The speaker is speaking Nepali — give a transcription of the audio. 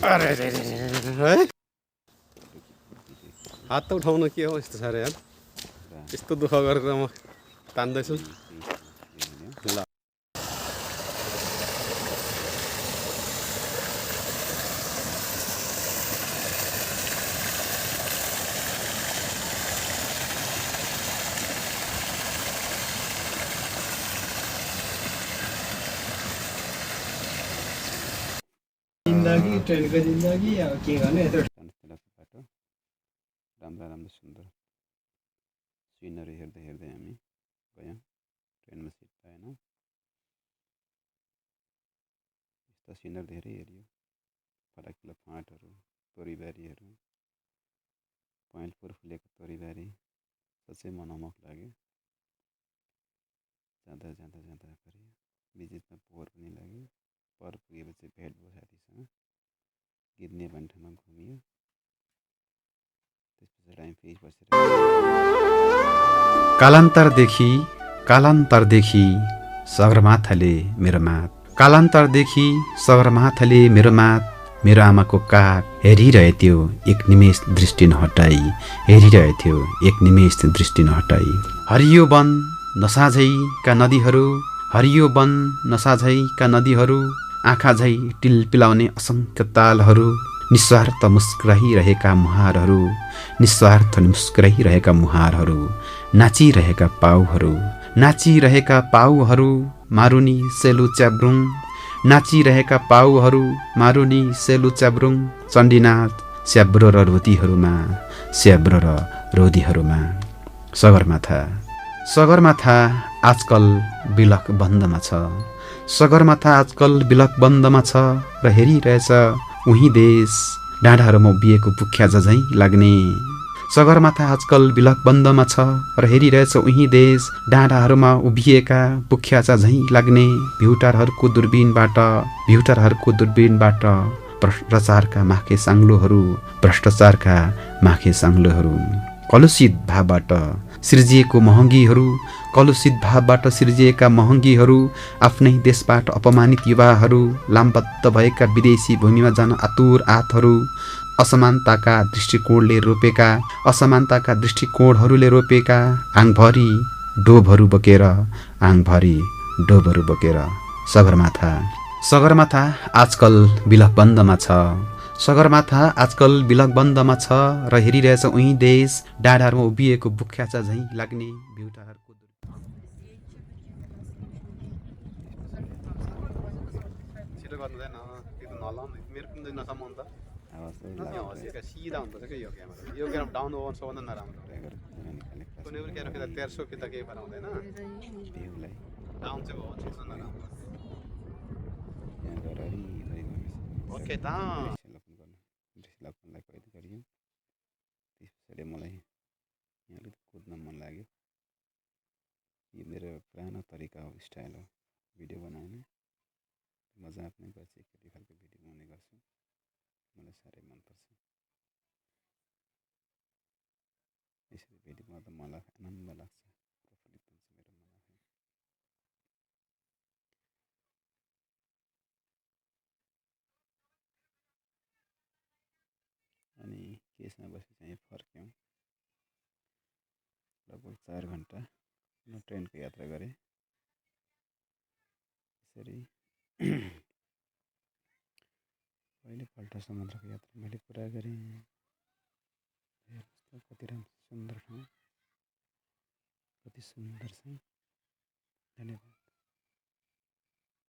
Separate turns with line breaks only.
अरे रे रे रे रे है हात त उठाउन के हो यस्तो छ रे यार यस्तो दुःख गरेर म तान्दैछु ल
जिन्दगी ट्रेनको जिन्दगी अब के गर्ने यत्रो
बाटो राम्रा राम्रा सुन्दर सिनहरू हेर्दै हेर्दै हामी गयौँ ट्रेनमा सिट पाएनौँ यस्ता सिनहरू धेरै हेरियो फराकिलो फाँटहरू तोरीबारीहरू पहेँलपुर फुलेको तोरीबारी साँच्चै मनमोहक लाग्यो जाँदा जाँदा जाँदा गऱ्यो बिचमा पोहोर पनि लाग्यो पर पुगेपछि भेट भयो साथीसँग गिर्ने भन्ने ठाउँमा घुमियो त्यस पछाडि हामी फेरि बसेर
कालान्तरदेखि सगरमाथाले मेरो मात मेरो आमाको काग हेरिरहेथ्यो एक निमेष दृष्टि नहटाई हरियो वन नसाझैका नदीहरू आँखा झै टिलपिलाउने असंख्य तालहरू निस्वार्थ मुस्कुराइरहेका मुहारहरू नाचिरहेका पाउहरू मारुनी सेलु च्याब्रुङ चण्डीनाथ स्याब्रो र रोदीहरूमा सगरमाथा आजकल बिलक बन्दमा छ र हेरिरहेछ उही देश डाँडाहरूमा उभिएको बुख्या झझैँ लाग्ने सगरमाथा आजकल बिलक बन्दमा छ र हेरिरहेछ उही देश डाँडाहरूमा उभिएका बुख्या झझैँ लाग्ने भ्युटारहरूको दूरबीनबाट भ्रष्टाचारका माखे साङ्लोहरू कलुषित भावबाट सिर्जिएका महँगीहरू आफ्नै देशबाट अपमानित युवाहरू लामबद्ध भएका विदेशी भूमिमा जान आतुर आतहरू असमानताका दृष्टिकोणहरूले रोपेका आङभरी डोबहरू बोकेर सगरमाथा आजकल बिलक बन्दमा छ र हेरिरहेछ उही देश डाँडाहरूमा उभिएको बुख्या झैँ लाग्ने भ्युटारहरूको
छिटो गर्नु हुँदैन त्यो त नलाउनु मेरो कुन चाहिँ नसम्म त यहाँ हँसेका सिधा हुन्छ क्या यो क्यामेरा डाउन ओभर सबभन्दा नराम्रो कुनै पनि क्यामेरा खिच्दा 1300 कि त केही भएर हुँदैन डाउन चाहिँ भयो सबभन्दा नराम्रो ओके त
दृश्यलोकनलाई कैद गरियो त्यस पछाडि मलाई यहाँ अलिक कुद्न मन लाग्यो यो मेरो पुरानो तरिका हो स्टाइल हो भिडियो बनाउने मजा पनि गर्छु एकचोटि खालको भिडियो बनाउने गर्छु मलाई साह्रै मनपर्छ यसरी भिडियो बनाउँदा मलाई आनन्द लाग्छ प्रफुल्लित हुन्छ मेरो मन अनि केसमा बसेर चाहिँ फर्क्यौँ लगभग 4 घन्टा ट्रेनको यात्रा गरेँ यसरी पहिलोपल्ट समुद्रको यात्रा मैले पुरा गरेँ हेर्नुहोस् त कति राम्रो सुन्दर ठाउँ कति सुन्दर छ धन्यवाद।